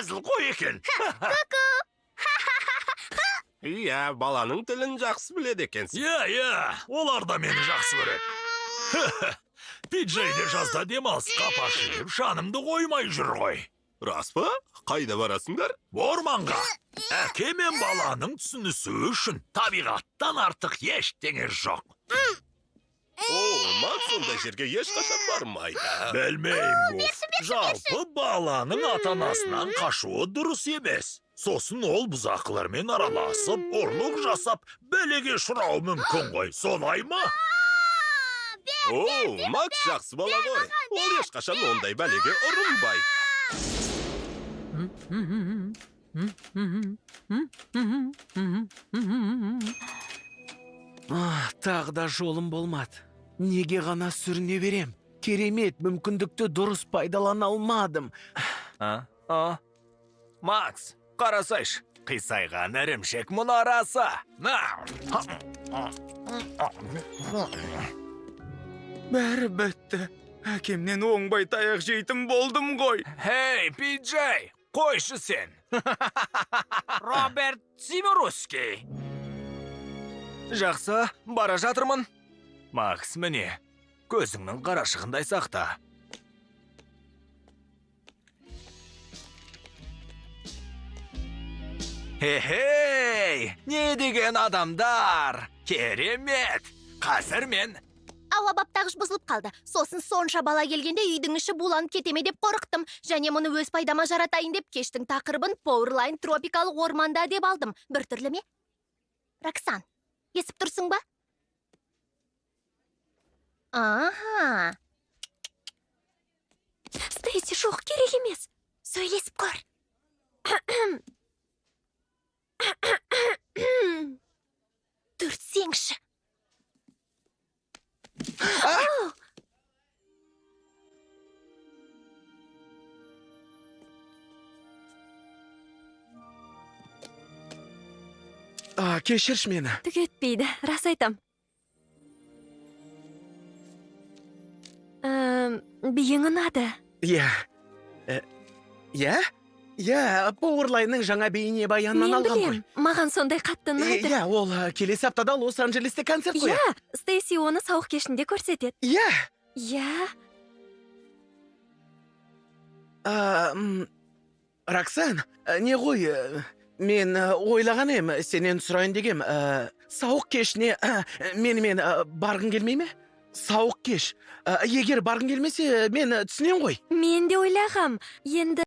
Әзілқой екен. Ку-ку. Иә, баланың тілін жақсы біледі екенсің. Иә, иә, олар да мені жақсы көреді. Пиджей де жазда демалысқа апаршы деп жанымды қоймай жүр ғой. Рас па? Қайда барасыңдар? Орманға. Әке мен баланың түсінісуі үшін табиғаттан артық ештеңе жоқ. О, Макс ондай жерге ешқашан бармайды. Білмеймін, Гуф. Жалпы баланың ата-анасынан қашуы дұрыс емес. Сосын ол бұзақылармен араласып, ұрлық жасап, бәлеге ұшырауы мүмкін ғой. Солай ма? О, Макс жақсы бала ғой. Ол ешқашан ондай бәлеге ұрынбайды. Тағы да жолым болмады. Неге ғана сүріне берем? Керемет мүмкіндікті дұрыс пайдалана алмадым. Макс, қарасайшы, қисайған ірімшік мұнарасы. Бәрі бітті. Әкемнен оңбай таяқ жейтін болдым ғой. Хей, Пиджей, қойшы сен. Роберт Зиморуский. Жақсы, бара жатырмын. Макс, міне, көзіңнің қарашығындай сақта. Хе-хей, не деген адамдар! Керемет! Қазір мен... Ауа баптағыш бұзылып қалды. Сосын сонша бала келгенде үйдің іші буланып кетеме деп қорықтым. Және мұны өз пайдама жаратайын деп кештің тақырыбын Powerline тропикалық орманда деп алдым. Бір түрлі ме? Роксан, есіп тұрсың ба? Аха. Стейси, жоқ, керек емес. Сөйлесіп көр. Түртсеңші. Кешірші мені. Түк етпейді, рас айтам. Биің ұнады. Иә. Иә? Иә, Powerline-ның жаңа бейнебаянынан алған ғой. Мен білем, маған сондай қатты ұнайды. Иә, ол келесі аптада Лос-Анджелесте концерт қояды. Иә, Стейси оны сауық кешінде көрсетеді. Иә. Иә. Роксан, не ғой, мен ойлаған ем, сенен сұрайын дегем, сауық кешіне менімен барғың келмей ме? Сауық кеш. Егер барғың келмесе, мен түсінем ғой. Мен де ойлағам. Енді